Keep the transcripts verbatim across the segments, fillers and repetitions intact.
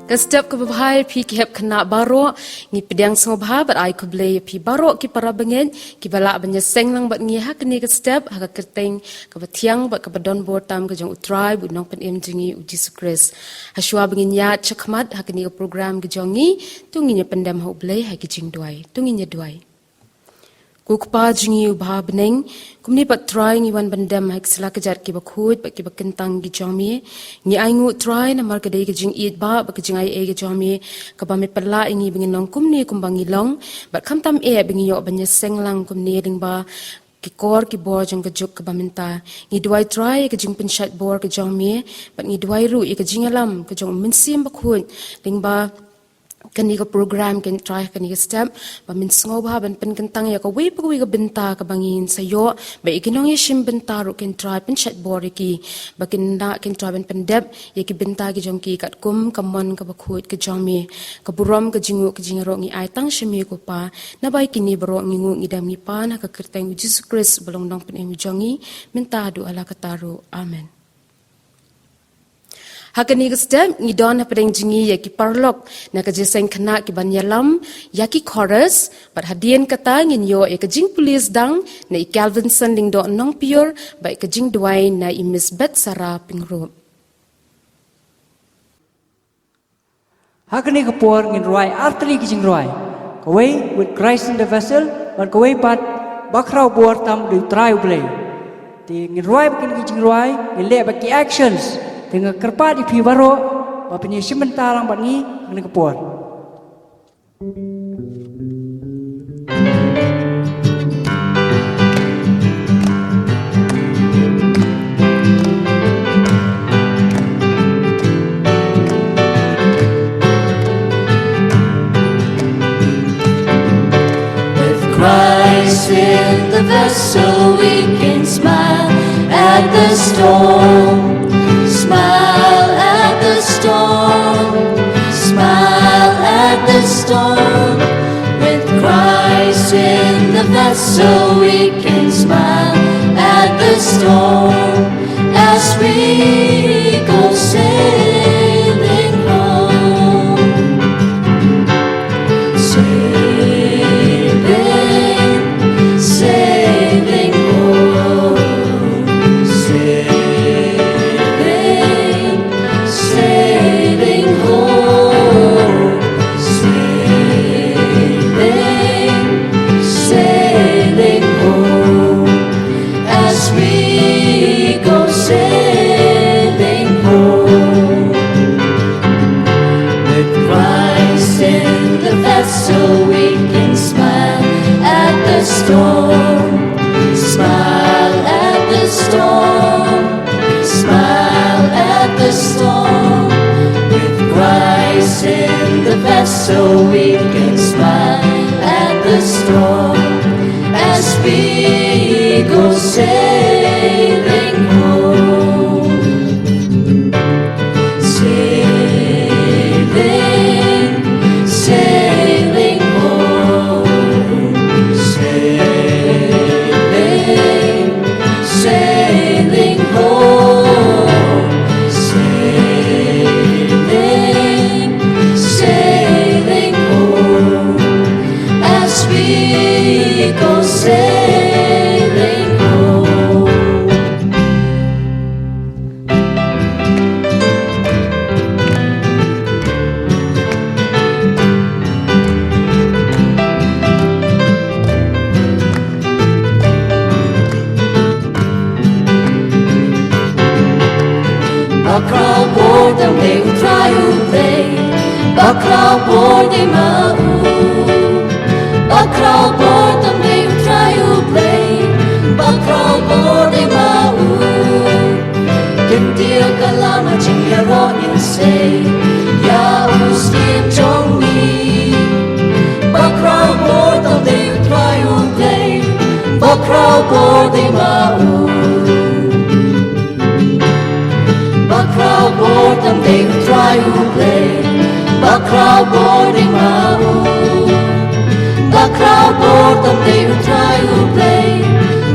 Ka step kaba bha ïa phi ki hep khynnah baroh, ngi pdiang sngewbha bad ai khublei ïa phi baroh ki para bangeit kiba lah ban ïaseng lang bad ngi ha kane ka step ha ka kyrteng kaba thiang bad kaba don bor tam ka jong U Trai bad U Nongpynim jong ngi U Jisu Khrist. Hashwa ba ngin ïaid shakhmat ha kane ka program ka jong ngi, to ngin ïa pyndem ha U Blei ha ki jingduwai. To ngin ïa duwai. Ko Kpa jong ngi uba ha bneng, kumne pat Trai ngi wan ban dem ha ki sla kjat kiba khuid bad kiba kyntang ki jong me. Ngi ainguh Trai namar ka dei ka jingïeit ba, bad ka jingaiei ka jong me, kaba me pynlah ïa ngi ba ngin long kumne kumba ngi long, bad khamtam eh ba ngi ïoh ban ïaseng lang kumne lyngba ki kor ki bor jong ka juk kaba mynta. Ngi duwai Trai ïa ka jingpynshait bor ka jong me, bad ngi duwai ruh ïa ka jingïalam ka jong U Mynsiem Bakhuid lyngba kane ka program, kane Trai, kane ka step, ba men sngewbha ban pynkyntang ïa kawei pa kawei ka bynta kaba ngin sa ïoh, ba ïa ki nongïashim bynta ruh kane Trai pynshait bor ïa ki, ba kin da kane Trai ban pyndep ïa ki bynta ki jong ki katkum ka mon kaba khuid ka jong me. Ka burom, ka jingnguh, ka jingïaroh ngi ai tang sha me ko Pa, naba ïa kine baroh ngi nguh ngi dem ngi pan ha ka kyrteng U Jisu Khrist uba long U Nongpynim jong ngi, mynta haduh hala kata ruh. Amen. Ha kane ka step ngi don hapdeng jong ngi ïa ki paralok na ka jingïaseng khynnah ki ban ïalam ïa ki chorus, bad hadien kata ngin ïoh ïa ka jingpule sdang na i Kelvinson Lyngdoh Nongpyiur bad ïa ka jingduwai na i Miss Betsarah Pyngrope. Ha kane ka por ngin rwai artylli ki jingrwai. Kawei, With Christ in the Vessel, bad kawei pat, Bakhraw bor tam dei U Trai U Blei. Te ngin rwai bad kine ki jingrwai, ngin leh bad ki actions. Te nga kyrpad ïa phi baroh ba phin ïashim bynta lang bad ngi ha kane ka por. With Christ in the vessel, we can smile at the storm. Smile at the storm. Smile at the storm. With Christ in the vessel, we can smile at the storm as we go sailing home. Sailing, sailing home. Sailing, sailing home. Sailing, sailing home. As we go sailing home. With Christ in the vessel, we can smile at the storm. Smile at the storm. Smile at the storm. With Christ in the vessel, we can smile at the storm as we go sailing home. Sailing, sailing home. Sailing, sailing home. Sailing, sailing home. As we go sailing home. Bakhraw bor tam dei U Trai U Blei. Bakhraw bor dei ma u. Bakhraw bor tam dei U Trai U Blei. Bakhraw bor dei ma u. Kyntiew ka lama jingïaroh ngin sei ïa u Syiem jong ngi. Bakhraw bor tam dei U Trai U Blei. Bakhraw bor dei ma u. Bakhraw bor tam dei U Trai U Blei. Bakhraw bor dei ma u. Bakhraw bor tam dei U Trai U Blei.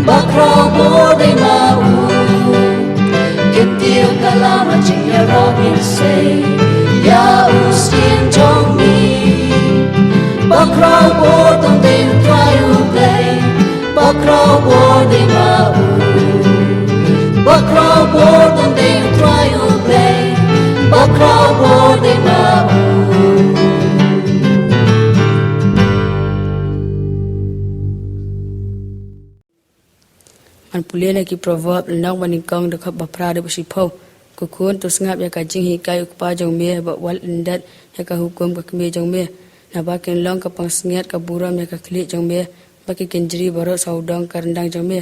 Bakhraw bor dei ma u. Kyntiew ka lama jingïaroh ngin sei ïa u Leh na ki Proverb lynnong banyngkong dkhot ba phra dkhot shiphew. Ko khun, to sngap ïa ka jinghikai u kpa jong me, bad wat lyndet ïa ka hukum ka kmie jong me. Naba kin long ka pansngiat ka burom ïa ka khlieh jong me, bad ki kynjri baroh sawdong ka ryndang jong me.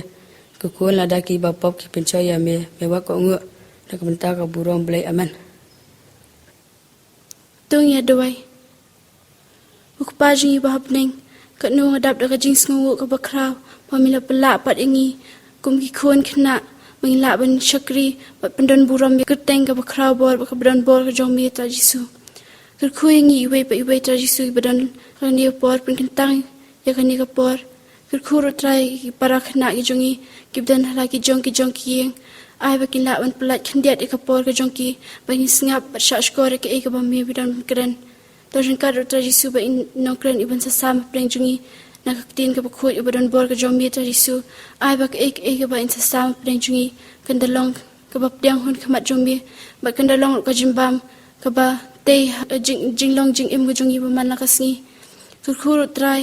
Ko khun, lada ki bapop ki pynshoi ïa me, me wat kohnguh na ka bynta ka burom Blei. Amen. To ngin ïa duwai. U Kpa jong ngi ba ha bneng, katno nga dap da ka jingsngewnguh kaba khraw ba me la pynlah pat ïa ngi kum ki khun khynnah ba ngin lah ban shakri bad pyndon burom ïa ka kyrteng kaba khraw bor bad kaba don bor ka jong me, Trai Jisu. Kyrkhu ïa ngi iwei pa iwei, Trai Jisu, kiba don ha kane ka por, pynkyntang ïa kane ka por. Kyrkhu ruh, Trai, ïa ki para khynnah ki jong ngi kiba don ha la ki jong ki jong ki ïing. Ai ba kin lah ban pyllait khyndiat ïa ka por ka jong ki, ba ngin sngap bad shahshkor ïa kaei kaba me ba don ban kren. To ryngkat ruh, Trai Jisu, bad i nongkren iban sa sam hapdeng jong ngi na ka ktien kaba khuid kaba don bor ka jong me, Trai Jisu. Ai ba kaei kaei kaba in sa sam hapdeng jong ngi kan da long kaba pdiang ha khmat jong me, bad kan da long ruh ka jingbam kaba tei ha jing, jinglong jingim ka jong ngi ba man la ka sngi. Kyrkhu ruh, Trai,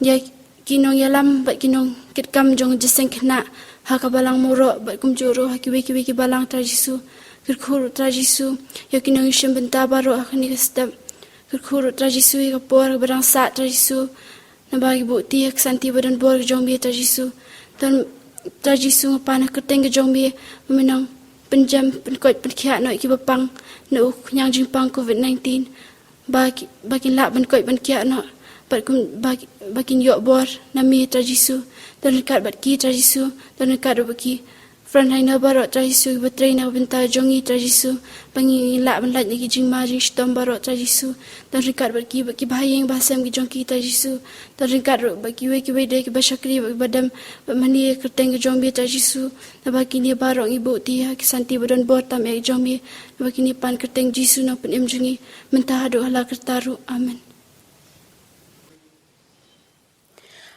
ïa ki nongïalam bad ki nongkitkam jong ka jingïaseng khynnah ha ka balang Mawroh bad kumjuh ruh ha kiwei kiwei ki balang, Trai Jisu. Kyrkhu ruh, Trai Jisu, ïa ki nongïashim bynta baroh ha kane ka step. Kyrkhu ruh, Trai Jisu, ïa ka por kaba dang sah, Trai Jisu, naba ki buh ti ha ka santi ba don bor ka jong me, Trai Jisu. Don, Trai Jisu, nga pan ha ka kyrteng ka jong me ba me nang pynjem, pynkoit, pynkhiah noh ïa kiba pang na u khñiang jingpang covid nineteen. Ba ki, ba kin lah ban koit ban khiah noh, bad kum, ba, ba kin ïoh bor na me, Trai Jisu. To ryngkat bad ki, Trai Jisu. To ryngkat ruh bad ki frontliner baroh, Trai Jisu, kiba trei na ka bynta jong ngi, Trai Jisu, ba ngin lah ban lait na ki jingma jingshitom baroh, Trai Jisu. To ryngkat bad ki, bad ki bahaïing bahasem ki jong ki, Trai Jisu. To ryngkat ruh bad kiwei kiwei de kiba shakri bad kiba dem bad mane ïa ka kyrteng ka jong me, Trai Jisu. Naba kine baroh ngi buh ti ha ka santi ba don bor tam eh jong me. Naba kine pan kyrteng Jisu, Nongpynim jong ngi, mynta haduh hala karta ruh. Amen.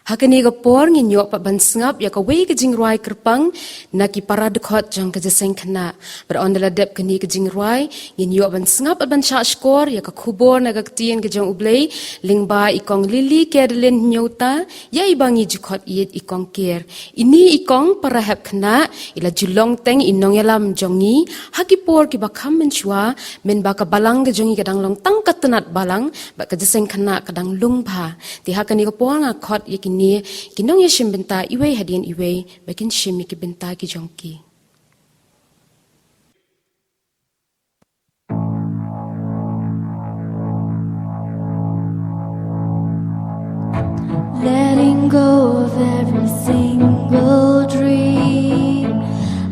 Ha kane ka por ngin ïoh pat ban sngap ïa kawei ka jingrwai kyrpang na ki para dkhot jong ka jingïaseng khynnah. Bad ynda la dep kane ka jingrwai, ngin ïoh ban sngap bad ban shahshkor ïa ka khubor na ka ktien ka jong U Blei lyngba i Kong Lily Kedelin Hynñiewta, ïa iba ngi ju khot ïeit i Kong Ker. Ini i Kong para hep khynnah i la ju long teng i nongïalam jong ngi ha ki por kiba kham mynshuwa, mynba ka balang ka jong ngi ka dang long tang ka tnat balang bad ka jingïaseng khynnah ka dang lung bha. Te ha kane ka por nga khot ïa kine ki nongïashim bynta iwei hadien iwei ba kin shim ïa ki bynta ki jong ki. Letting go of every single dream,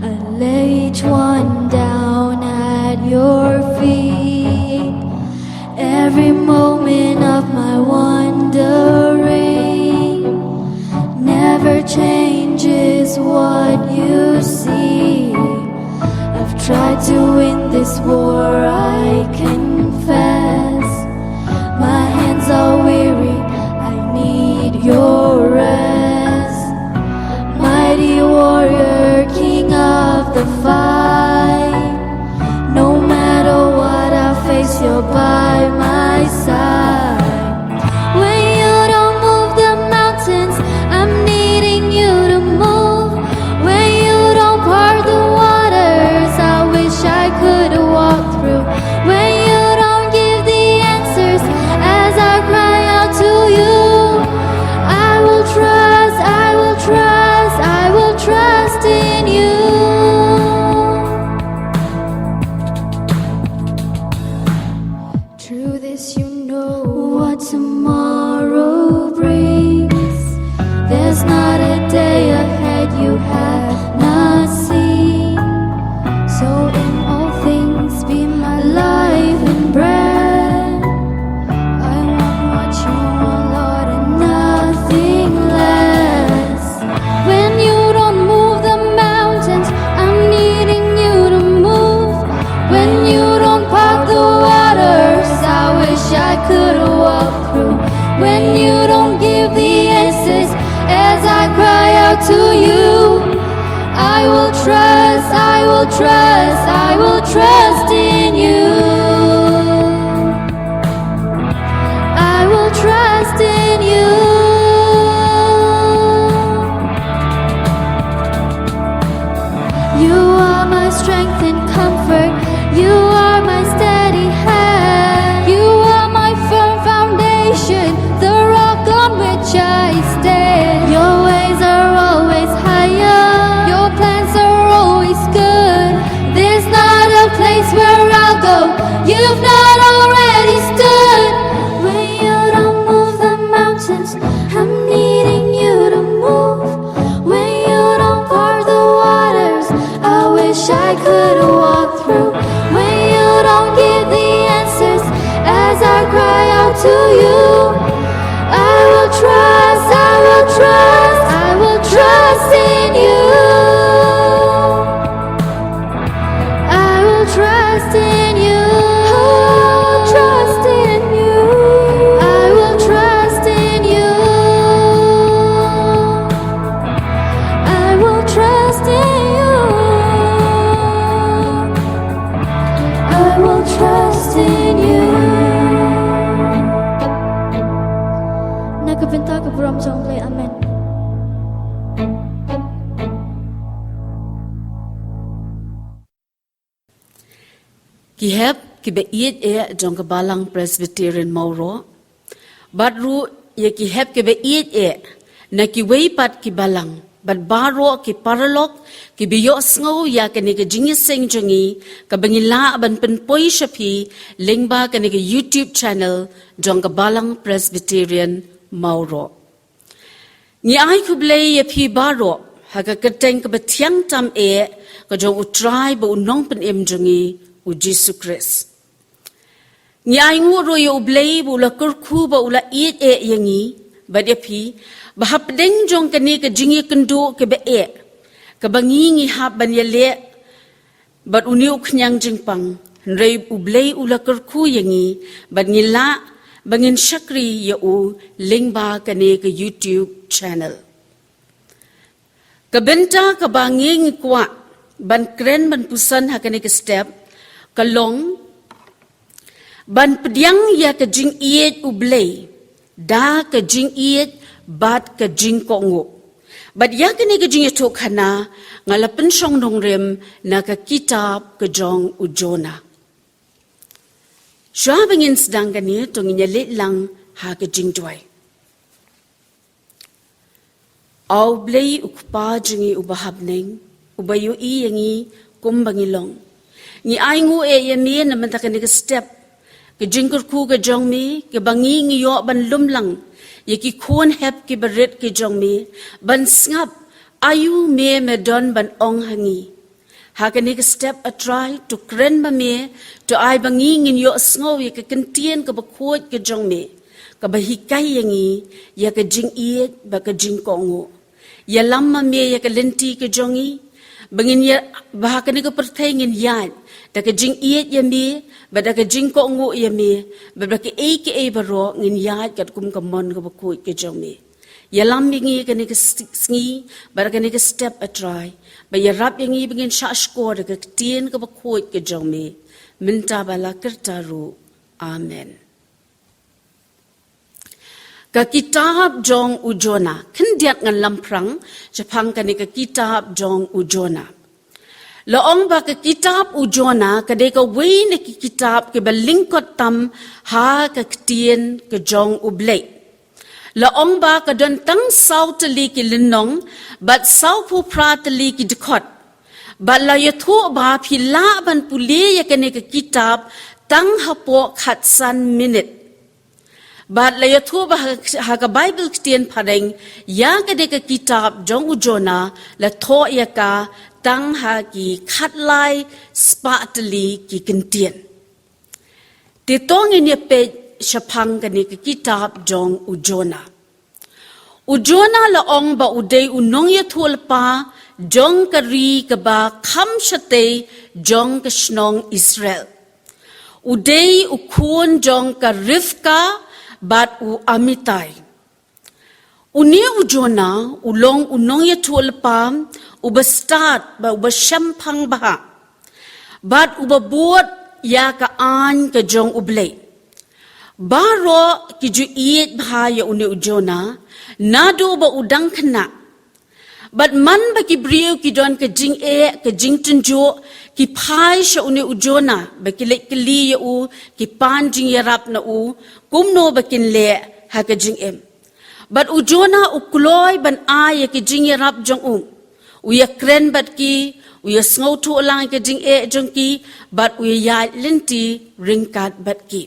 I lay each one down at your feet. Every moment of my wandering never changes what you see. I've tried to win this war, I confess. My hands are weary, I need your rest. Mighty warrior, king of the fight. No matter what I face, you're by my side. When you don't move the mountains, I'm needing you to move. When you don't part the waters, I wish I could walk through. When you don't give the answers as I cry out to you, I will trust, I will trust, I will trust in you. Through this, you know what tomorrow brings. There's not a day ahead you have not seen. So in all things, be my life and breath. I want what you want, Lord, and nothing less. When you don't move the mountains, I'm needing you to move. When you don't part the waters, I wish I could walk through. When you don't give the answers as I cry out to you, I will trust, I will trust, I will trust in you. I will trust in you. You are my strength and comfort. You are my steady hand. You are my firm foundation, the rock on which I stand. Your ways are always higher. Your plans are always good. There's not a place where I'll go. You've not already stood. When you don't move the mountains, I'm needing you to move. When you don't part the waters, I wish I could walk through. When you don't give the answers as I cry out to you, I will trust, I will trust, I will trust in you. I will trust in you. I will trust in you. I will trust in you. I will trust in you. I will trust in you. Na ka bynta ka burom jong U Blei. Amen. Ki hep kiba ïeit eh jong ka Balang Presbyterian Mawroh, bad ruh ïa ki hep kiba ïeit eh na kiwei pat ki balang, bad baroh ki paralok kiba ïohsngew ïa kane ka jingïaseng jong ngi, kaba ngi lah ban pynpoi sha phi lyngba kane ka YouTube channel jong ka Balang Presbyterian Mawroh. Ngi ai khublei ïa phi baroh ha ka kyrteng kaba thiang tam eh ka jong U Trai bad U Nongpynim jong ngi, U Jisu Khrist. Ngi ainguh ruh ïa U Blei ba u la kyrkhu bad u la ïeit eh ïa ngi bad ïa phi, ba hapdeng jong kane ka jingïakynduh kaba eh, kaba ngi ngi hap ban ïaleh bad une u khñiang jingpang, hynrei U Blei u la kyrkhu ïa ngi bad ngi lah ba ngin shakri ïa u lyngba kane ka YouTube channel. Ka bynta kaba ngi ngi kwah ban kren ban puson ha kane ka step ka long ban pdiang ïa ka jingïeit U Blei da ka jingïeit bad ka jingkohnguh. Bad ïa kane ka jingïathuhkhana nga la pynshong nongrim na ka kitab ka jong u Jonah. Shuwa ba ngin sdang kane, to ngin ïa leit lang ha ka jingduwai. A U Blei U Kpa jong ngi uba ha bneng, uba ïohi ïa ngi kumba ngi long, ngi ainguh eh ïa me na mynta kane ka step. Ka jingkyrkhu ka jong me kaba ngi ngi ïoh ban lum lang ïa ki khun hep kiba rit ki jong me, ban sngap aïu me me don ban ong ha ngi. Ha kane ka step, A Trai, to kren ma me, to ai ba ngi ngin ïohsngew ïa ka ktien kaba khuid ka jong me, kaba hikai ïa ngi ïa ka jingïeit bad ka jingkohnguh. Ïalam ma me ïa ka lynti ka jong ngi, ba ngin ïa, ba ha kane ka pyrthei ngin ïaid da ka jingïeit ïa me bad da ka jingkohnguh ïa me, bad ba kaei kaei baroh ngin ïaid katkum ka mon kaba khuid ka jong me. Ïalam ïa ngi kane ka s-, sngi bad kane ka step, A Trai, bad ïarap ïa ngi ba ngin shahshkor da ka ktien kaba khuid ka jong me, mynta bad la karta ruh. Amen. Ka kitab jong u Jonah. Khyndiat ngan lamphrang shaphang kane ka kitab jong u Jonah. La ong ba ka kitab u Jonah ka dei kawei na ki kitab kiba lyngkot tam ha ka ktien ka jong U Blei. La ong ba ka don tang saw tylli ki lynnong bad sawphew phra tylli ki dkhot. Bad la ïathuh ba phi lah ban pule ïa kane ka kitab tang hapoh khatsan minit. Bad la ïathuh ba ha, ha ka Baibl ktien phareng, ïa kane ka kitab jong u Jonah la thoh ïa ka tang ha ki khatlai spah tylli ki kyntien. Te to ngin ïa peit shaphang kane ka kitab jong u Jonah. U Jonah la ong ba u dei u nongïathuhlypa jong ka ri kaba kham shatei jong ka shnong Israel. U dei u khun jong ka Rivkah bad u Amittai. Une u Jonah u long u nongïathuhlypa uba stad bad uba shemphang bha, bad uba bud ïa ka aiñ ka jong U Blei. Baroh ki ju ïeit bha ïa une u Jonah naduh ba u dang khynnah. Bad man ba ki briew ki don ka jingeh, ka jingtynjuh, ki phai sha une u Jonah, ba ki leit kylli ïa u, ki pan jingïarap na u, kumno ba kin leh ha ka jingim. Bad u Jonah u kloi ban ai ïa ka jingïarap jong u. U ïakren bad ki, u ïasngewthuh lang ïa ka jingeh jong ki, bad u ïaid lynti ryngkat bad ki.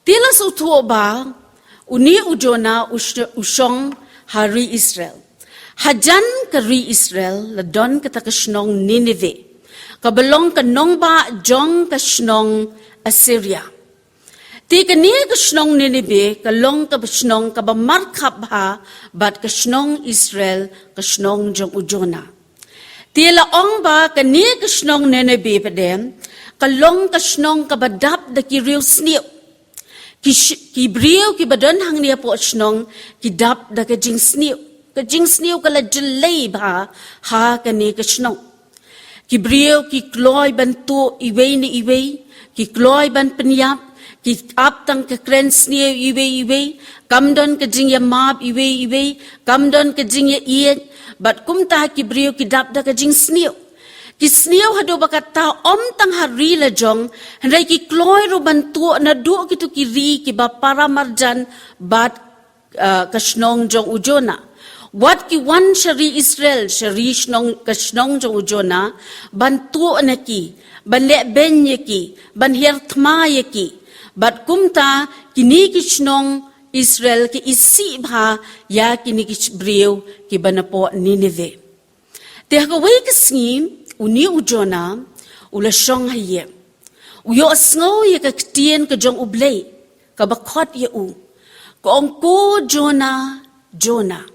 Te la sngewthuh ba une u Jonah u sh-, u shong ha ri Israel. Hajan ka ri Israel la don kata ka shnong Nineveh, kaba long ka nongbah jong ka shnong Assyria. Te kane ka shnong Nineveh ka long kaba shnong kaba markhap bha bad ka shnong Israel, ka shnong jong u Jonah. Te la ong ba kane ka shnong Nineveh pat de ka long ka shnong kaba dap da ki riewsniew. Ki sh-, ki briew kiba don hangne hapoh shnong ki dap da ka jingsniew. Ka jingsniew ka la jyllei bha ha kane ka shnong. Ki briew ki kloi ban tuh iwei na iwei, ki kloi ban pynïap, ki ap tang ka kren sniew iwei iwei, kam don ka jingïamap iwei iwei, kam don ka jingïaieit, bad kumta ki briew ki dap da ka jingsniew. Ki sniew haduh ba kata ym tang ha ri la jong, hynrei ki kloi ruh ban tuh naduh kito ki ri kiba para marjan bad, ah, ka shnong jong u Jonah. Wat ki wan sha ri Israel, sha ri shnong, ka shnong jong u Jonah, ban tuh na ki, ban leh beiñ ïa ki, ban hiar thma ïa ki. Bad kumta kine ki shnong Israel ki isih bha ïa kine ki briew kiba napoh Nineveh. Te ha kawei ka sngi, une u Jonah u la shong ha ïing. U ïohsngew ïa ka ktien ka jong U Blei kaba khot ïa u, ka ong, "Ko Jonah, Jonah."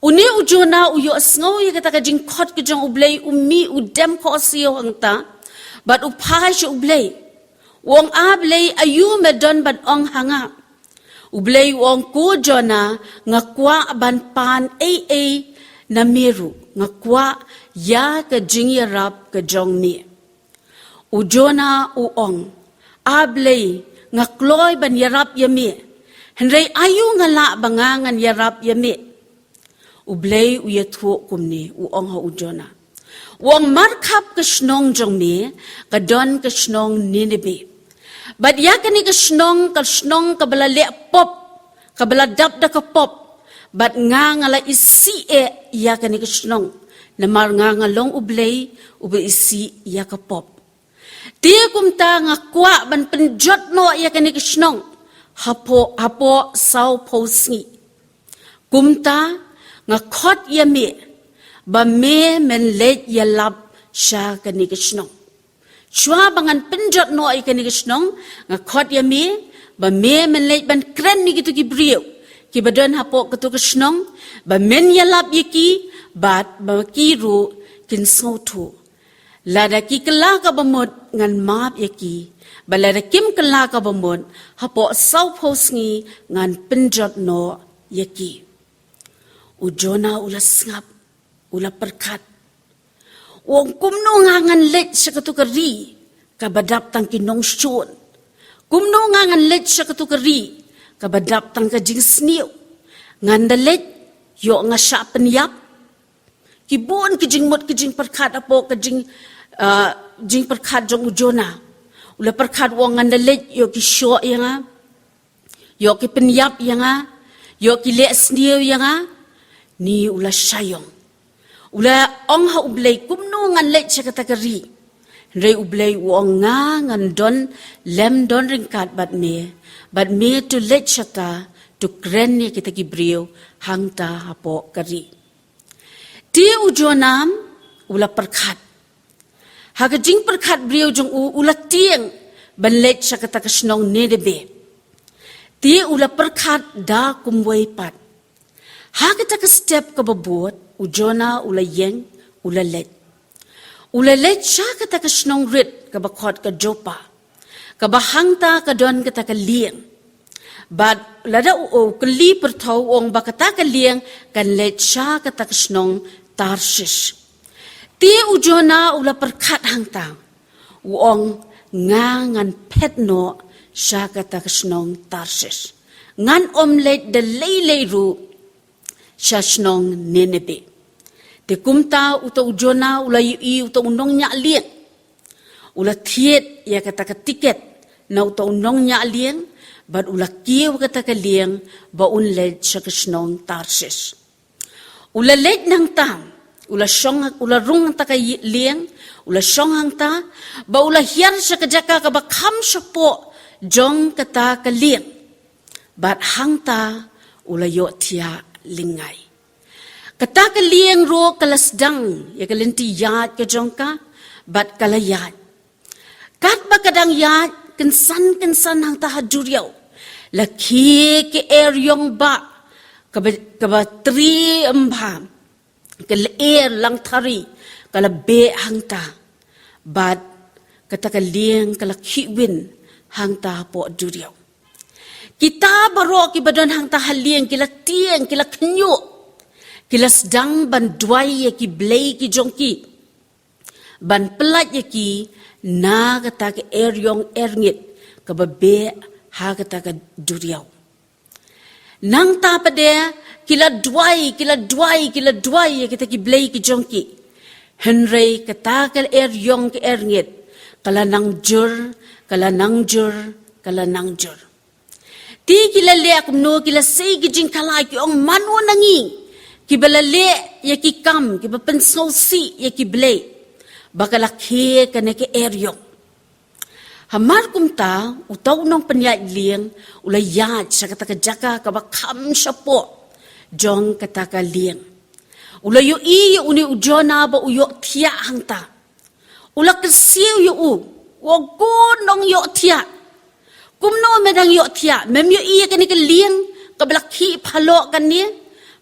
Une u Jonah u ïohsngew ïa kata ka jingkhot ka jong U Blei, u mih, u dem khohsiew hangta bad u phai sha U Blei. U ong, "A Blei, aïu me don ban ong ha nga?" U Blei u ong, "Ko Jonah, nga kwah ban pan ei ei na me ruh, nga kwah ïa ka jingïarap ka jong me." U Jonah u ong, "A Blei, nga kloi ban ïarap ïa me, hynrei aïu nga lah ba nga ngan ïarap ïa me?" U Blei u ïathuh kumne, u ong ha u Jonah, u ong, "Markhap ka shnong jong me ka don ka shnong Nineveh. Bad ïa kane ka shnong, ka shnong kaba la leh pop, kaba la dap da ka pop. Bad nga nga la isih eh ïa kane ka shnong, namar nga nga long U Blei uba isih ïa ka pop. Te kumta nga kwah ban pynjot noh ïa kane ka shnong hapoh, hapoh sawphew sngi. Kumta nga khot ïa me ba me men leit ïalap sha kane ka shnong. Shuwa ba ngan pynjot noh ïa kane ka shnong, nga khot ïa me ba me men leit ban kren ïa kito ki briew kiba don hapoh kato ka shnong, ba men ïalap ïa ki, bad ba ki ruh kin sngewthuh. Lada ki kylla kaba mut, ngan map ïa ki, bad lada kim kylla kaba mut, hapoh sawphew sngi ngan pynjot noh ïa ki." U Jonah u la sngap, u la pyrkhat. U ong, "Kumno nga ngan leit sha kato ka ri kaba dap tang ki nongshun? Kumno nga ngan leit sha kato ka ri kaba dap tang ka jingsniew? Ngan da leit, ïoh nga shah pynïap?" Ki bun ki jingmut ki jingpyrkhat hapoh ka jing, ah, jingpyrkhat jong u Jonah. U la pyrkhat, u ong, "Ngan da leit, ïoh ki shoh ïa nga, ïoh ki pynïap ïa nga, ïoh ki leh sniew ïa nga." Ni u la shah ïong. U la ong ha U Blei, "Kumno ngan leit sha kata ka ri?" Hynrei U Blei u ong, "Nga ngan don lem don ryngkat bad me, bad me to leit shata, to kren ïa kita ki briew hangta hapoh ka ri." Te u Jonah u la pyrkhat. Ha ka jingpyrkhat briew jong u, u la tieng ban leit sha kata ka shnong Nineveh. Te u la pyrkhat da kumwei pat. Ha kata ka step kaba bud, u Jonah u la ïeng, u la leit. U la leit sha kata ka shnong rit kaba khot ka Joppa, kaba hangta ka don kata ka lieng. Bad lada u, u kylli pyrthei, u ong ba kata ka lieng kan leit sha kata ka shnong Tarshish. Te u Jonah u la pyrkhat hangta, u ong, "Nga ngan phet noh sha kata ka shnong Tarshish. Ngan ym leit da lei lei ruh sha shnong Nineveh. Te kumta uta u Jonah u la ïohi uta u nongñiah lieng, u la thied ïa kata ka tiket na uta u nongñiah lieng, bad u la kiew kata ka lieng ba un leit sha ka shnong Tarshish. U la leit nangta, u la shong, u la rung hangta ka lieng, u la shong hangta, ba u la hiar sha ka jaka kaba kham shapoh jong kata ka lieng. Bad hangta u la ïohthiah lyngngai. Kata ka lieng ruh ka la sdang ïa ka lynti ïaid ka jong ka, bad ka la ïaid. Katba ka dang ïaid, kynsan kynsan hangta ha duriaw, la khie ka eriong bah kaba, kaba triem bha, ka lyer langthari ka la beh hangta. Bad kata ka lieng ka la khihwin hangta hapoh duriaw. Kita baroh kiba don hangta ha lieng ki la tieng, ki la khñiuh, ki la sdang ban duwai ïa ki blei ki jong ki, ban pyllait ïa ki na kata ka eriong erngit kaba beh ha kata ka duriaw. Nangta pat de ki la duwai, ki la duwai, ki la duwai ïa kita ki blei ki jong ki. Hynrei kata ka eriong ka erngit ka la nang jur, ka la nang jur, ka la nang jur. Te ki la leh kumno, ki la sei ki jingkhalai, ki ong, mano na ngi kiba la leh ïa ki kam kiba pynsngewsih ïa ki blei, ba ka la khie kane ka eriong. Hamar kumta, uta u nongpynïaid lieng u la ïaid sha kata ka jaka kaba kham shapoh jong kata ka lieng. U la ïohi ïa une u Jonah ba u ïohthiah hangta. U la kyrsiew ïa u, u ong, ko nongïohthiah, kumno me dang ïohthiah? Mem ïohi ïa kane ka lieng kaba la khih phaloh kane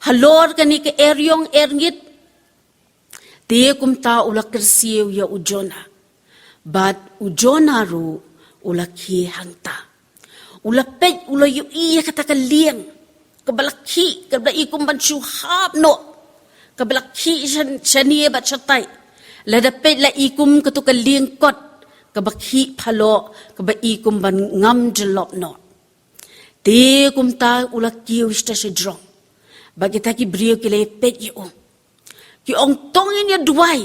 halor kane ka eriong erngit? Te kumta u la kyrsiew ïa u Jonah. Bad u Jonah ruh u la khie hangta. U la peit, u la ïohi ïa kata ka lieng kaba la khih, kaba la i kum ban shu hap noh, kaba la khih shan-, shane bad shatai. Lada peit la i kum kato ka lieng kot kaba khih phaloh, kaba i kum ban ngam jyllop noh. Te kumta u la kiew shata shajrong. Bad kita ki briew ki la peit ïa u, ki ong, to ngin ïa duwai.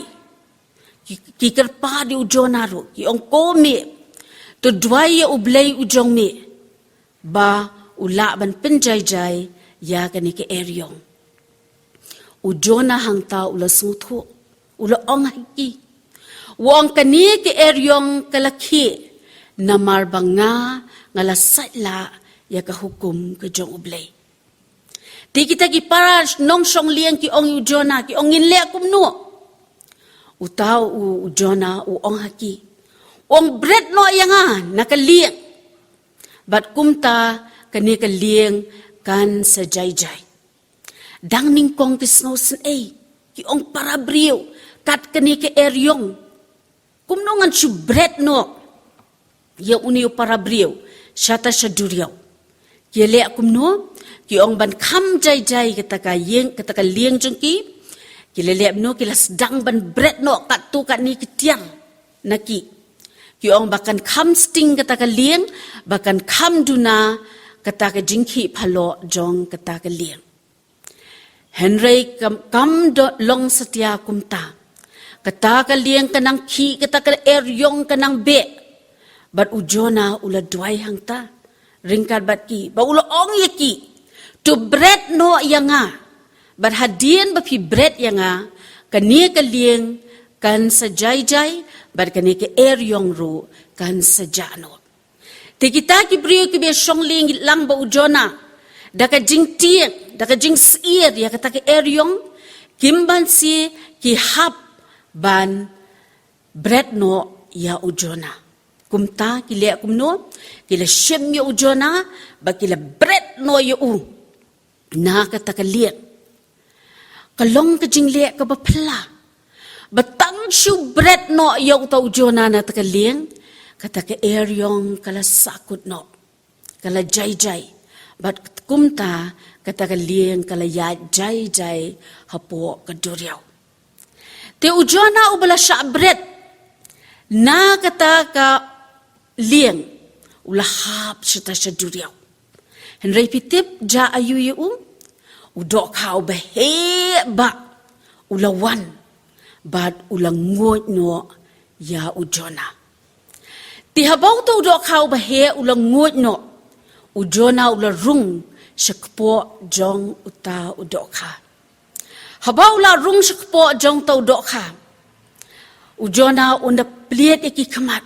Ki, ki kyrpad ïa u Jonah ruh, ki ong, ko mih, to duwai ïa U Blei u jong me ba u lah ban pynjaijai ïa kane ka eriong. U Jonah hangta u la sngewthuh, u la ong ha ki, u ong, kane ka eriong ka la khie namar ba nga, nga la sait lah ïa ka hukum ka jong U Blei. Te kita ki para nongshong lieng ki ong ïa u Jonah, ki ong, ngin leh kumno? Uta u, u Jonah u ong ha ki, u ong, bret noh ïa nga na ka lieng, bad kumta kane ka lieng kan sa jaijai. Dang nyngkong ki sngewsynei, ki ong, para briew, kat kane ka eriong, kumno ngan shu bret noh ïa une u para briew shata sha duriaw? Ki leh kumno? Ki ong, ban kham jaijai kata ka ïing, kata ka lieng jong ki, ki la leh kumno? Ki la sdang ban bret noh katto katne ki tiar na ki. Ki ong, ba kan kham sting kata ka lieng, ba kan kham duna kata ka jingkhih phaloh jong kata ka lieng. Hynrei kam, kam doh long satia kumta. Kata ka lieng ka nang khih, kata ka eriong ka nang beh. Bad u Jonah u la duwai hangta ryngkat bad ki, ba u la ong ïa ki, to bret noh ïa nga. Bad hadien ba phi bret ïa nga, kane ka lieng kan sa jaijai, bad kane ka eriong ruh kan sa jah noh. Te kita ki briew kiba shong lieng lang bad u Jonah, da ka jingtieng, da ka jingsyier ïa kata ka eriong, kim banse ki hap ban bret noh ïa u Jonah. Kumta ki leh kumno? Ki la shim ïa u Jonah, bad ki la bret noh ïa u na kata ka lieng. Ka long ka jingleh kaba phylla. Ba tang shu bret noh ïa uta u Jonah na kata ka lieng, kata ka eriong ka la sahkut noh, ka la jaijai. Bad kumta kata ka lieng ka la ïaid jaijai hapoh ka duriaw. Te u Jonah uba la shah bret na kata ka lieng, u la hap shata sha duriaw. Hynrei phi tip jia aïu ïa u? U dohkha uba heh bah u la wan bad u la nguid noh ïa u Jonah. Te haba uta u dohkha uba heh u la nguid noh, u Jonah u la rung sha kpoh jong uta u dohkha. Haba u la rung sha kpoh jong uta u dohkha, u Jonah u da plied ïa ki khmat.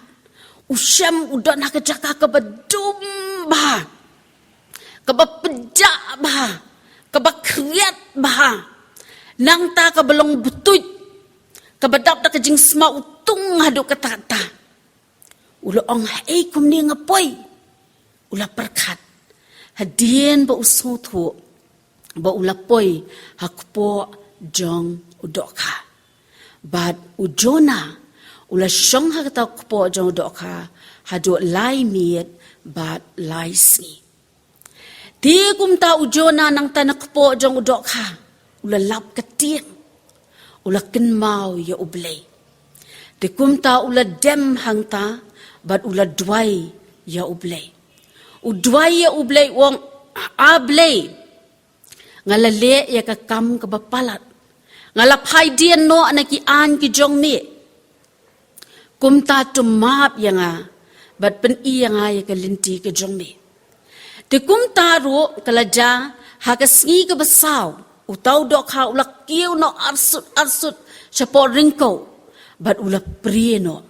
U shem u don ha ka jaka kaba dum bha, kaba pjah bha, kaba khriat bha. Nangta kaba long btuid, kaba dap da ka jingsma u tung haduh katta katta. U la ong, "Haei kumne nga poi?" U la pyrkhat. Hadien ba u sngewthuh ba u la poi ha kpoh jong u dohkha. Bad u Jonah u la shong ha kata kpoh jong u dohkha haduh lai miet bad lai sngi. Te kumta u Jonah nangta na kpoh jong u dohkha u la lap ka tieng. U la kynmaw ïa U Blei. Te kumta u la dem hangta bad u la duwai ïa U Blei. U duwai ïa U Blei, u ong, "A Blei, nga la leh ïa ka kam kaba palat. Nga la phai dien noh na ki aiñ ki jong me. Kumta to map ïa nga bad pyni ïa nga ïa ka lynti ka jong me." Te kumta ruh ka la jia, ha ka sngi kaba saw uta u dohkha u la kiew noh arsut arsut shapoh ryngkew bad u la prie noh.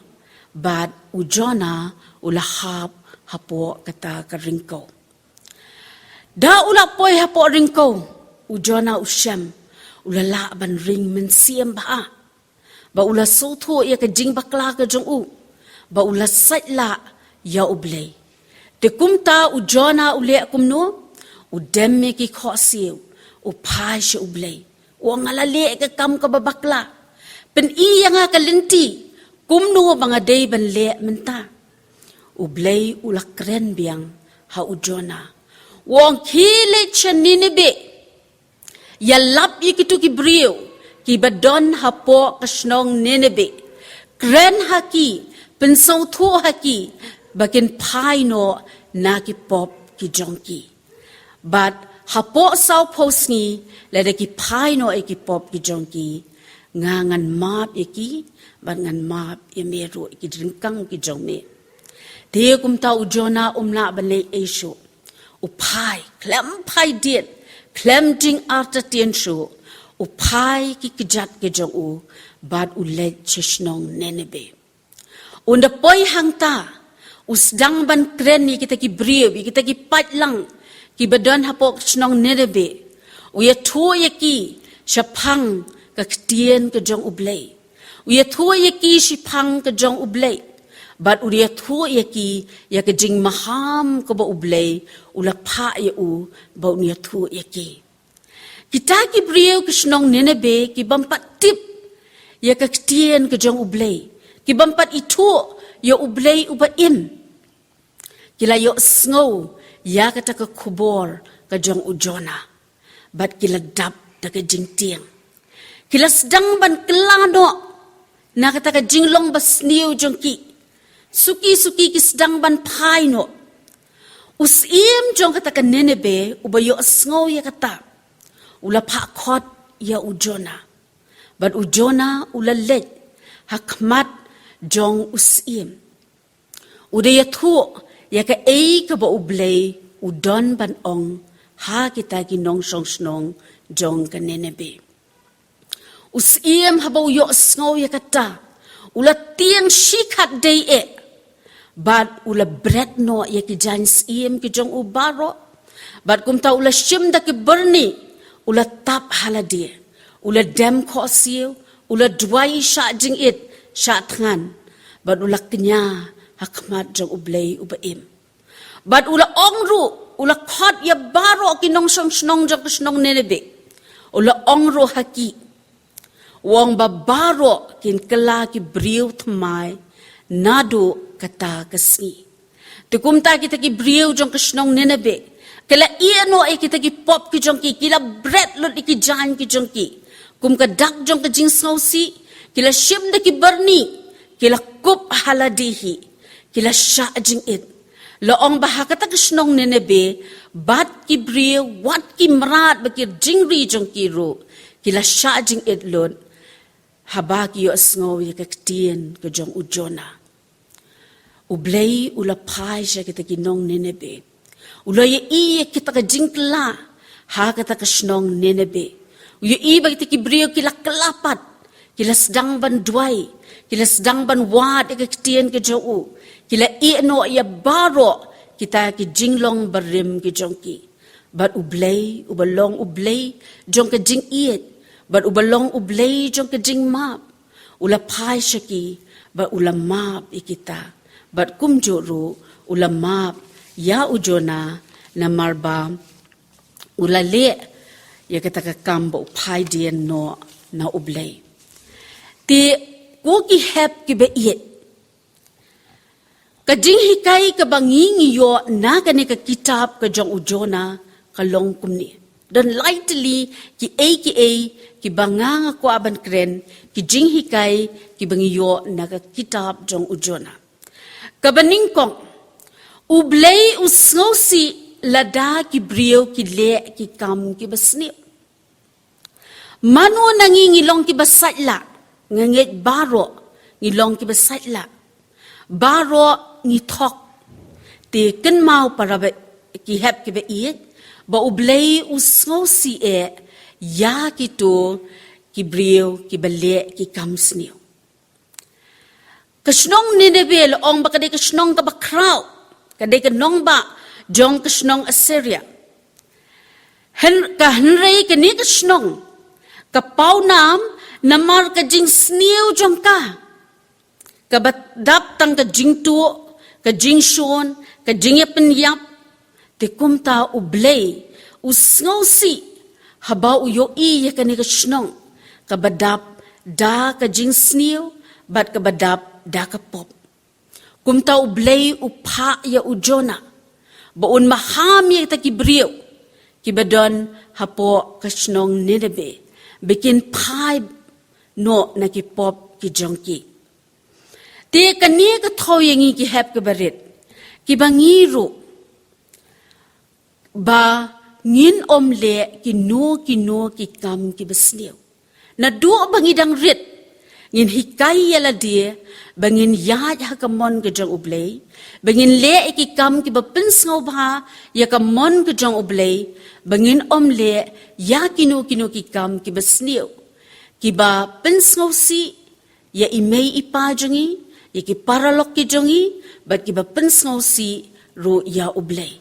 Bad u Jonah u la hap hapoh kata ka ryngkew. Da u la poi hapoh ryngkew, u Jonah u shem u la lah ban ring mynsiem bha. Ba u la sngewthuh ïa ka jingbakla ka jong u, ba u la sait lah ïa U Blei. Te kumta u Jonah u leh kumno? U dem ïa ki khohsiew, u phai sha U Blei. U ong, "Nga la leh ka kam kaba bakla. Pyni ïa nga ka lynti kumno ba nga dei ban leh mynta." U Blei u la kren biang ha u Jonah. U ong, "Khie leit sha Nineveh. Ïalap ïa kito ki briew kiba don hapoh ka shnong Nineveh. Kren ha ki, pynsngewthuh ha ki ba kin phai noh na ki pop ki jong ki. Bad hapoh sawphew sngi, lada ki phai noh ïa ki pop ki jong ki, nga ngan map ïa ki, bad ngan map ïa me ruh ïa ki jingryngkang ki jong me." Te kumta u Jonah um lah ban leh ei shuh. U phai, khlem phai dien, khlem jingartatien shuh, u phai ki kjat ki jong u, bad u leit sha shnong Nineveh. Ynda poi hangta, u sdang ban kren ïa kita ki briew, ïa kita ki paidlang kiba don hapoh shnong Nineveh. U ïathuh ïa ki shaphang ka ktien ka jong U Blei. U ïathuh ïa ki shaphang ka jong U Blei. Bad u ïathuh ïa ki ïa ka jingmaham kaba U Blei u la phah ïa u ba un ïathuh ïa ki. Kita ki briew ki shnong Nineveh ki bym pat tip ïa ka ktien ka jong U Blei, ki bym pat ithuh ïa U Blei uba im, ki la ïohsngew ïa kata ka khubor ka jong u Jonah, bad ki la dap da ka jingtieng. Ki la sdang ban kylla noh na kata ka jinglong basniew jong ki. Suki suki ki sdang ban phai noh. U syiem jong kata ka Nineveh uba ïohsngew ïa kata, u la phah khot ïa u Jonah. Bad u Jonah u la leit ha khmat jong u syiem. U da ïathuh ïa kaei kaba U Blei u don ban ong ha kita ki nongshong shnong jong ka Nineveh. U syiem haba u ïohsngew ïa kata, u la tieng shikatdei eh. Bad u la bret noh ïa ki jaiñ syiem ki jong u baroh. Bad kumta u la shim da ki byrni, u la tap ha lade. U la dem khohsiew, u la duwai shah jingit, shah thngan. Bad u la kñia ha khmat jong U Blei uba im. Bad u la ong ruh, u la khot ïa baroh ki nongshong shnong jong ka shnong Nineveh. U la ong ruh ha ki, u ong ba baroh kin kylla ki briew thymmai naduh kata ka sngi. Te kumta kita ki briew jong ka shnong Nineveh ki la ïeh noh ïa kita ki pop ki jong ki, ki la bret lut ïa ki jaiñ ki jong ki. Kum ka dak jong ka jingsngewsih, ki la shim da ki byrni, ki la kup ha lade hi, ki la shah jingit. La ong ba ha kata ka shnong Nineveh, bad ki briew, wat ki mrad bad ki jingri jong ki ruh, ki la shah jingit lut haba ki ïohsngew ïa ka ktien ka jong u Jonah. U Blei u la phai sha kita ki nong Nineveh. U la ïohi ïa kita ka jingkylla ha kata ka shnong Nineveh. U ïohi ba kita ki briew ki la kylla pat, ki la sdang ban duwai, ki la sdang ban wad ïa ka ktien ka jong u, ki la ïehnoh ïa baroh kita ki jinglong barim ki jong ki. Bad U Blei, uba long U Blei jong ka jingïeit, bad uba long U Blei jong ka jingmap, u la phai sha ki, bad u la map ïa kita. Bad kumjuh ruh u la map ïa u Jonah, namar ba u la leh ïa kata ka kam ba u phaidien noh na U Blei. Te ko ki hep kiba ïeit, ka jinghikai kaba ngi ngi ïoh na kane ka kitab ka jong u Jonah ka long kumne. Don lai tylli kiei kiei kiba nga nga kwah ban kren, ki jinghikai kiba ngi ïoh na ka kitab jong u Jonah. Kaba nyngkong, U Blei u sngewsih lada ki briew ki leh ki kam kiba sniew. Mano na ngi ngi long kiba sait lah? Nga ngeit baroh ngi long kiba sait lah. Baroh ngi thok. Te kynmaw para ba, ki hep kiba ïeit, ba U Blei u sngewsih eh ïa kito ki briew kiba leh ki kam sniew. Ka shnong Nineveh la ong ba ka dei ka shnong kaba khraw, ka dei ka nongbah jong ka shnong Assyria. Hyn-, ka hynrei kane ka shnong ka paw nam namar ka jingsniew jong ka, kaba dap tang ka jingtuh, ka jingshun, ka jingïapynïap. Te kumta U Blei u sngewsih haba u ïohi ïa kane ka shnong kaba dap da ka jingsniew bad kaba dap da ka pop. Kumta U Blei u phah ïa u Jonah ba un maham ïa kita ki briew kiba don hapoh ka shnong Nineveh ba kin phai noh na ki pop ki jong ki. Te kane ka thew ïa ngi ki hep kiba rit, kiba ngi ruh, ba ngin ym leh kino kino ki kam kiba sniew. Naduh ba ngi dang rit, ngin hikai ïa lade ba ngin ïaid ha ka mon ka jong U Blei, ba ngin leh ïa ki kam kiba pynsngewbha ïa ka mon ka jong U Blei, ba ngin ym leh ïa kino kino ki kam kiba sniew, kiba pynsngewsih ïa i mei i pa jong ngi, ïa ki paralok ki jong ngi, bad kiba pynsngewsih ruh ïa U Blei.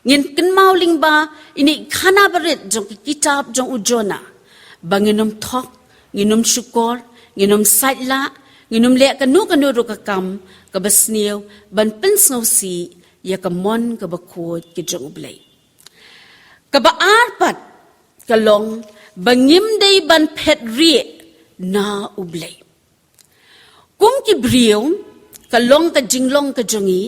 Ngin kynmaw lyngba ine i khana barit jong ki kitab jong u Jonah, ba ngin ym thok, ngin ym shukor, ngin ym sait lah, ngin ym leh kano kano ruh ka kam kaba sniew ban pynsngewsih ïa ka mon kaba khuid ka jong U Blei. Kaba ar pat ka long ba ngim dei ban phet rieh na U Blei. Kum ki briew, ka long ka jinglong ka jong ngi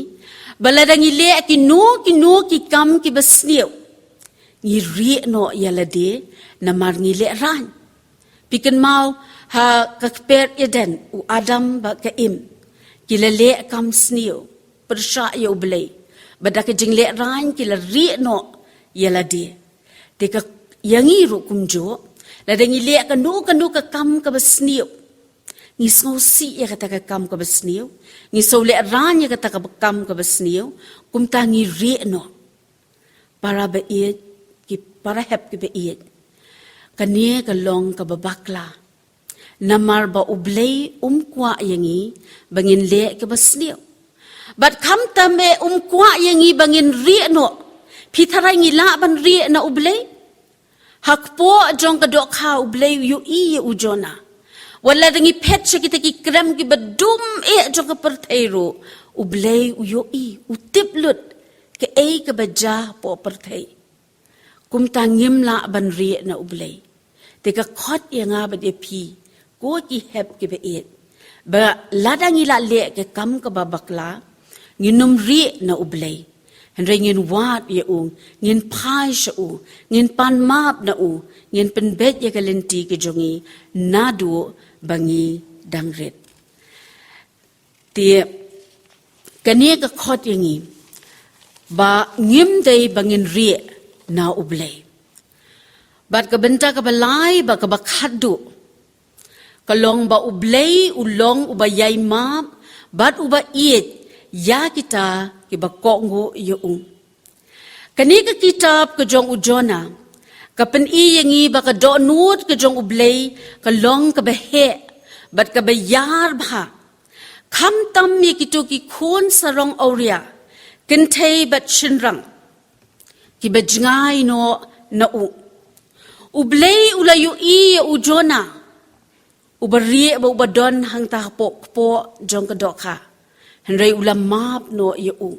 ba lada ngi leh kino kino ki kam kiba sniew, ngi rieh noh ïa lade namar ngi lehraiñ. Phi kynmaw ha ka kper Eden, u Adam bad ka Im, ki la leh kam sniew pyrshah ïa U Blei, bad da ka jinglehraiñ ki la rieh noh ïa lade. Te ka, ïa ngi ruh kumjuh, lada ngi leh kano kano ka kam kaba sniew, ngi sngewsih ïa kata ka kam kaba sniew, ngi sngewlehraiñ ïa kata ka kam kaba sniew, kumta ngi rieh noh. Para ba ïeit, ki para hep kiba ïeit, kane ka long kaba bakla. Namar ba U Blei um kwah ïa ngi ba ngin leh kaba sniew. Bad khamtam eh um kwah ïa ngi ba ngin rieh noh. Phi tharai ngi lah ban rieh na U Blei? Ha kpoh jong ka dohkha U Blei u ïohi ïa u Jonah. Wat lada ngi phet sha kita ki krem kiba dum eh jong ka pyrthei ruh, U Blei u ïohi, u tip lut kaei kaba jia hapoh pyrthei. Kumta ngim lah ban rieh na U Blei. Te ka khot ïa nga bad ïa phi, ko ki hep kiba ïeit, ba lada ngi la leh ka kam kaba bakla, ngin ym rieh na U Blei. Hynrei ngin wad ïa u, ngin phai sha u, ngin pan map na u, ngin pynbeit ïa ka lynti ka jong ngi naduh ba ngi dang rit. Te kane ka khot ïa ngi ba ngim dei ba ngin rieh na U Blei. Bad ka bynta kaba lai bad kaba khatduh ka long ba U Blei u long uba ïai map bad uba ïeit ïa kita kiba kohnguh ïa u. Kane ka kitab ka jong u Jonah ka pyni ïa ngi ba ka dohnud ka jong U Blei ka long kaba heh bad kaba ïar bha. Khamtam ïa kito ki khun sarong awria, kynthei bad shynrang kiba jngai noh na u. U Blei u la ïohi ïa u Jonah, uba rieh bad uba don hangta hapoh kpoh jong ka dohkha. Hynrei u la map noh ïa u.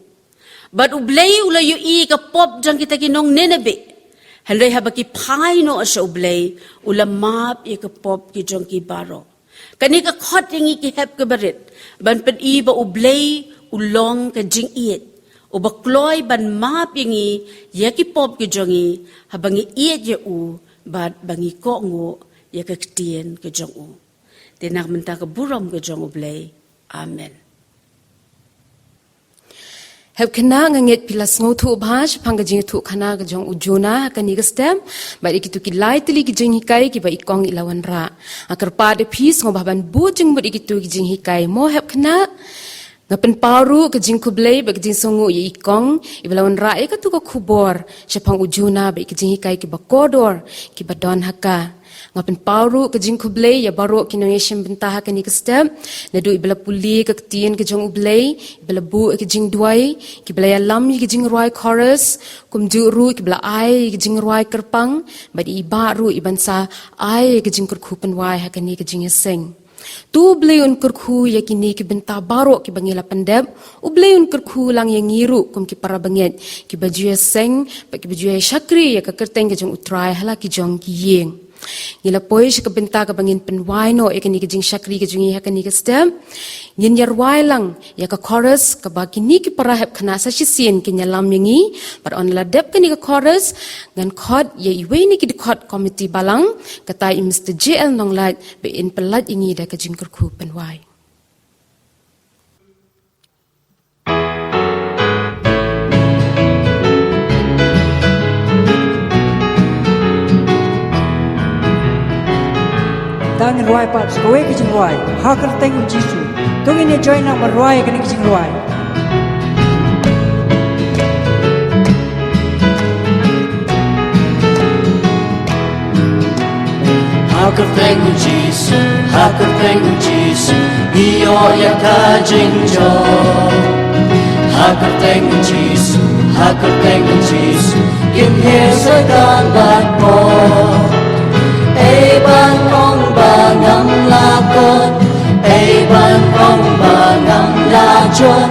Bad U Blei u la ïohi ka pop jong kita ki nong Nineveh. Hynrei haba ki phai noh sha U Blei, u la map ïa ka pop ki jong ki baroh. Kane ka khot ïa ngi ki hep kiba rit ban pyni ba U Blei u long ka jingïeit, uba kloi ban map ïa ngi ïa ki pop ki jong ngi, haba ngi ïeit ïa u bad ba ngi kohnguh ïa ka ktien ka jong u. Te na ka bynta ka burom ka jong U Blei. Amen. Hep khynnah, nga ngeit phi la sngewthuh bha shaphang ka jingïathuhkhana ka jong u Jonah ha kane ka step, bad ïa kito ki lai tylli ki jinghikai kiba i kong i la wanrah. Nga kyrpad ïa phi sngewbha ban bud jingmut ïa kito ki jinghikai, mo hep khynnah. Nga pynpaw ruh ka jingkhublei bad ka jingsngewnguh ïa i kong iba la wanrah ïa kato ka khubor shaphang u Jonah bad ïa ki jinghikai kiba kordor kiba don ha ka. Nga pynpaw ruh ka jingkhublei ïa baroh ki nongïashim bynta ha kane ka step, naduh iba la pule ka ktien ka jong U Blei, iba la buh ïa ka jingduwai, kiba la ïalam ïa ka jingrwai chorus, kumjuh ruh kiba la ai ïa ka jingrwai kyrpang, bad i Bah ruh iban sa ai ïa ka jingkyrkhu pynwai ha kane ka jingïaseng. To U Blei un kyrkhu ïa kine ki bynta baroh kiba ngi la pyndep, U Blei un kyrkhu lang ïa ngi ruh kum ki para bangeit kiba ju ïaseng bad kiba ju ïashakri ïa ka kyrteng ka jong U Trai ha la ki jong ki ïing. Ngi la poi sha ka bynta kaba ngin pynwai noh ïa kane ka jingshakri ka jong ngi ha kane ka step. Ngin ïa rwai lang ïa ka chorus kaba kine ki para hep khynnah sa shisien kin ïalam ïa ngi. Bad haba la dep kane ka chorus, ngan khot ïa iwei na ki dkhot komiti balang, kata i Mister J L Nonglait, ba in pyllait ïa ngi da ka jingkyrkhu pynwai. Tang rwai pat sa kawei ka jingrwai, Ha Kyrteng U Jisu. To ngin ïa join lang ban rwai kane ka jingrwai. Ha kyrteng U Jisu, ha kyrteng U Jisu, ngi ïoh ïa ka jingjop. Ha kyrteng U Jisu, ha kyrteng U Jisu, kin hiar Soitan bad pop. Ei ban ong ba ngam lah kot, ei ban ong ba ngam lah jop.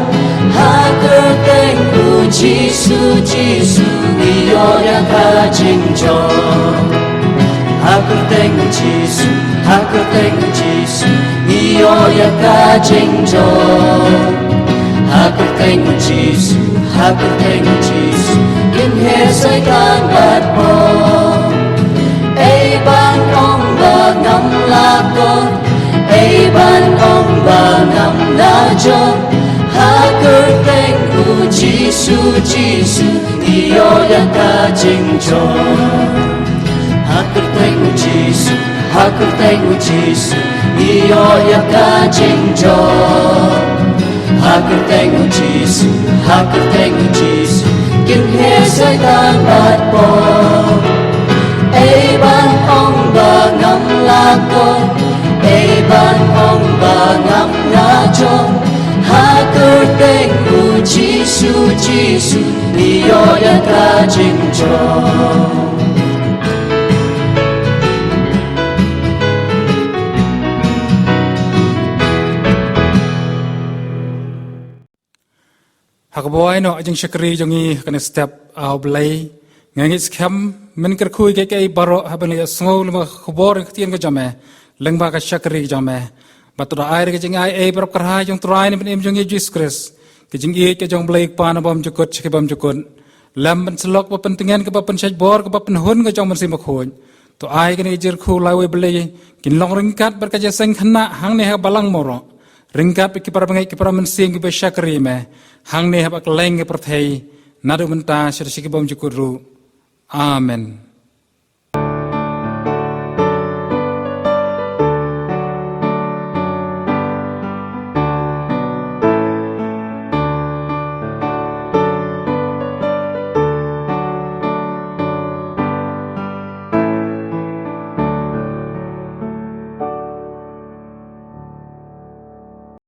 Ha kyrteng U Jisu, Jisu, ngi ïoh ïa ka jingjop. Ha kyrteng U Jisu, ha kyrteng U Jisu, ngi ïoh ïa ka jingjop. Ha kyrteng U Jisu, ha kyrteng U Jisu, kin hiar Soitan bad pop. Ei ban ong ba ngam lah kot, ei ban ong ba ngam lah jop. Ha kyrteng U Jisu, Jisu, ngi ïoh ïa ka jingjop. Ha kyrteng U Jisu, ha kyrteng U Jisu, ngi ïoh ïa ka jingjop. Ha kyrteng U Jisu, ha kyrteng U Jisu, kin hiar Soitan bad pop. Ei ban ong ba ngam lah kot, ei ban ong ba ngam lah jop. Ha kyrteng U Jisu, Jisu, ngi ïoh ïa ka jingjop. Ha kaba wai noh ka jingshakri jong ngi ha kane ka step, A Blei, nga ngeit skhem men kyrkhu ïa kiei kiei baroh haba ngi ïa sngew lyngba ka khubor ka ktien ka jong me, lyngba ka shakri ka jong me. Bad to da ai ruh ka jingai ei baroh kyrhai jong U Trai ne Mynsiem jong ngi Jisu Khrist, ka jingïeit ka jong U Blei Kpa na bymjukut sha ki bymjukut, lem ban sylok ba pyntngen kaba pynshait bor kaba pynhun ka jong U Mynsiem Bakhuid. To ai kane ka jingkyrkhu laiwei Blei kin long ryngkat bad ka jingïaseng khynnah hangne ha Balang Mawroh, ryngkat bad ki para bangeit ki para mynsiem kiba shakri me hangne ha ba kylleng ka pyrthei, naduh mynta sha ki bymjukut ruh. Amen.